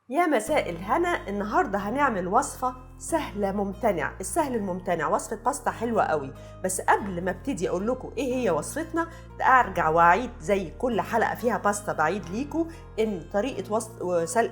يا مساء الهنا. النهارده هنعمل وصفة سهلة ممتنع، السهل الممتنع، وصفة باستا حلوة قوي. بس قبل ما ابتدي اقول لكم ايه هي وصفتنا، ارجع واعيد زي كل حلقة فيها باستا بعيد ليكم ان طريقة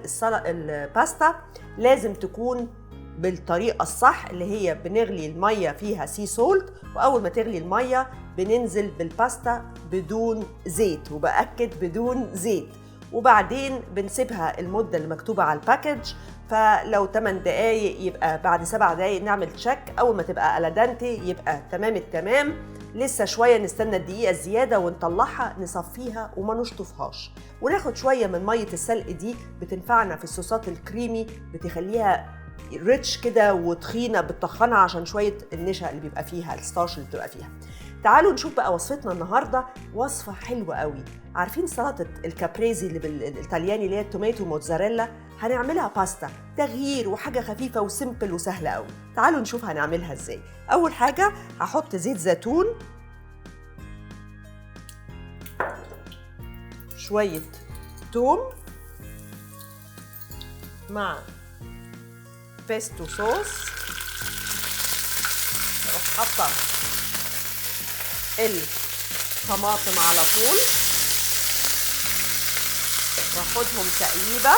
سلق الباستا لازم تكون بالطريقة الصح، اللي هي بنغلي المية فيها sea salt، واول ما تغلي المية بننزل بالباستا بدون زيت، وبأكد بدون زيت، وبعدين بنسيبها المدة اللي مكتوبة على ال package. فلو 8 دقايق يبقى بعد 7 دقايق نعمل check، أول ما تبقى al dente يبقى تمام التمام. لسه شوية نستنى الدقيقة الزيادة ونطلعها نصفيها وما نشطفهاش، وناخد شوية من مية السلق دي بتنفعنا في الصوصات الكريمي، بتخليها rich كده وتخينة، بتطخنها عشان شوية النشا اللي بيبقى فيها، ال starch اللي بتبقى فيها. تعالوا نشوف بقى وصفتنا النهارده، وصفة حلوة قوي. عارفين سلطة الكابريزي اللي بالإيطالياني اللي هي ال tomato موتزاريلا؟ هنعملها باستا، تغيير وحاجة خفيفة و simple وسهلة قوي. تعالوا نشوف هنعملها ازاي. أول حاجة هحط زيت زيتون، شوية توم مع pesto sauce، اروح حاطه الطماطم على طول واخدهم تقليبه.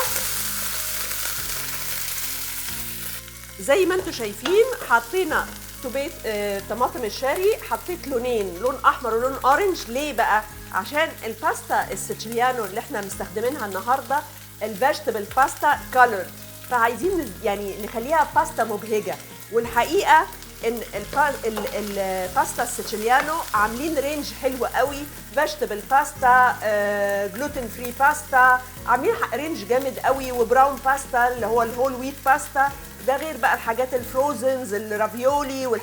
زي ما انتم شايفين حطينا طماطم ال cherry، حطيت لونين، لون احمر ولون orange. ليه بقى؟ عشان الباستا السيتشيليانو اللي احنا مستخدمينها النهارده ال vegetable pasta colored، فعايزين يعني نخليها باستا مبهجه. والحقيقة ان الباستا السيتشيليانو عاملين range حلو قوي، vegetable pasta، gluten free pasta، عاملين range جامد قوي، و brown pasta اللي هو ال whole wheat pasta، ده غير بقى الحاجات ال frozens الرافيولي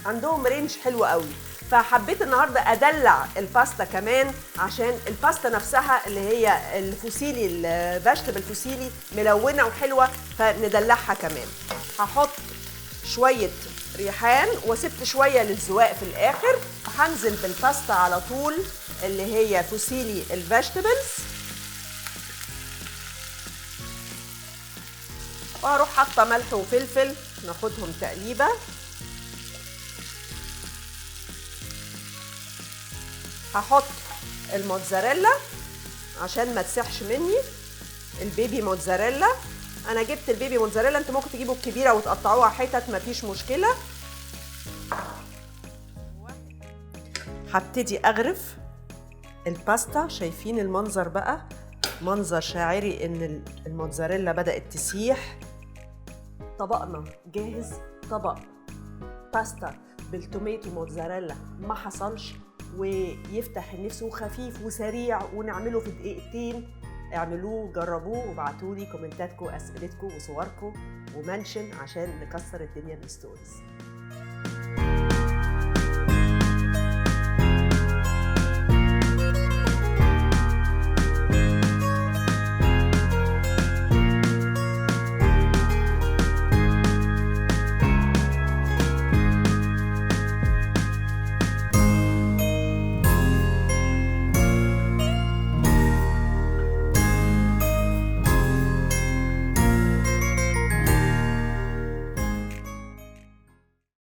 عندهم range حلو قوي. فحبيت النهارده ادلع الباستا كمان، عشان الباستا نفسها اللي هي الفوسيلي، ال vegetable fusilli، ملونة وحلوه، فندلعها كمان. هحط شوية ريحان وسبت شوية للزواق في الاخر. هنزل بالباستا على طول اللي هي fusilli ال vegetables، وهروح حاطه ملح وفلفل، ناخدهم تقليبه. هحط الموتزاريلا عشان ما تسحش مني، ال baby mozzarella. انا جبت ال baby mozzarella، انتوا ممكن تجيبوا الكبيرة وتقطعوها حتت مفيش مشكلة. هبتدي اغرف الباستا. شايفين المنظر بقى؟ منظر شاعري ان الموتزاريلا بدأت تسيح. طبقنا جاهز، طبق باستا بال tomato mozzarella ما حصلش، ويفتح النفس وخفيف وسريع، ونعمله في دقيقتين. اعملوه، جربوه، وابعتوا لي كومنتاتكم واسئلتكم وصوركم و mention عشان نكسر الدنيا بال stories.